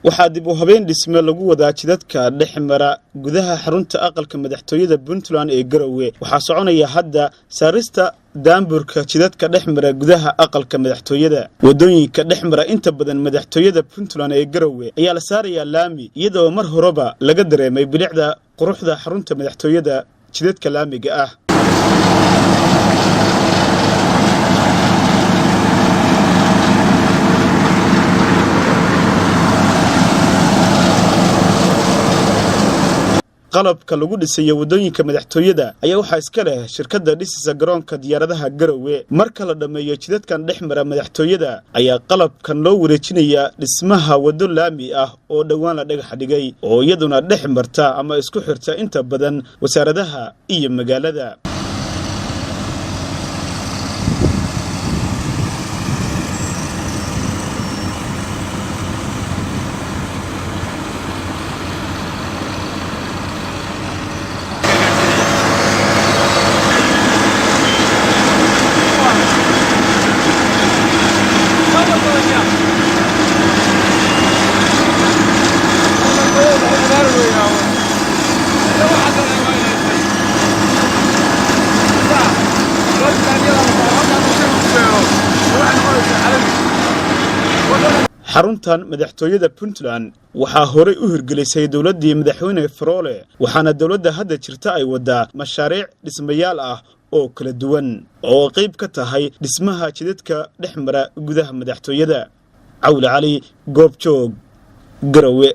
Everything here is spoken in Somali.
Waxaa dib u habeen dhisme lagu wadaa jidadka dhex mara gudaha xarunta aqalka madaxtooyada Puntland ee Garowe. Waxaa soconaya hadda saarista daamburka jidadka dhex mara gudaha aqalka madaxtooyada. Wadooyinka dhex mara inta badan madaxtooyada Puntland ee Garowe ayaa la saarayaa laami, iyadoo mar horeba laga dareemay bilicda quruxda xarunta madaxtooyada jidadka laamiga ah. Qalabka lagu dhisayo waddooyinka madaxtooyada ayaa waxaa iska leh shirkadda dhisisa garoonka diyaaradaha Garowe. Marka la dhammeeyo jidadkan dhex mara madaxtooyada ayaa qalabkan loo wareejinayaa dhismaha waddo laami ah oo dhowaan la dhagax dhigay, oo iyaduna dhex marta ama isku xirta inta badan wasaaradaha iyo magaalada. Xaruntan madaxtooyada Puntland waxaa horey u hirgelisay dowladdii madaxweyne Faroole, waxaana dowladda hadda jirta ay waddaa mashaariic dhismayaal ah oo kala duwan oo qayb ka tahay dhismaha jidadka dhex mara gudaha madaxtooyada. Cawle Cali, Goobjoog, Garowe.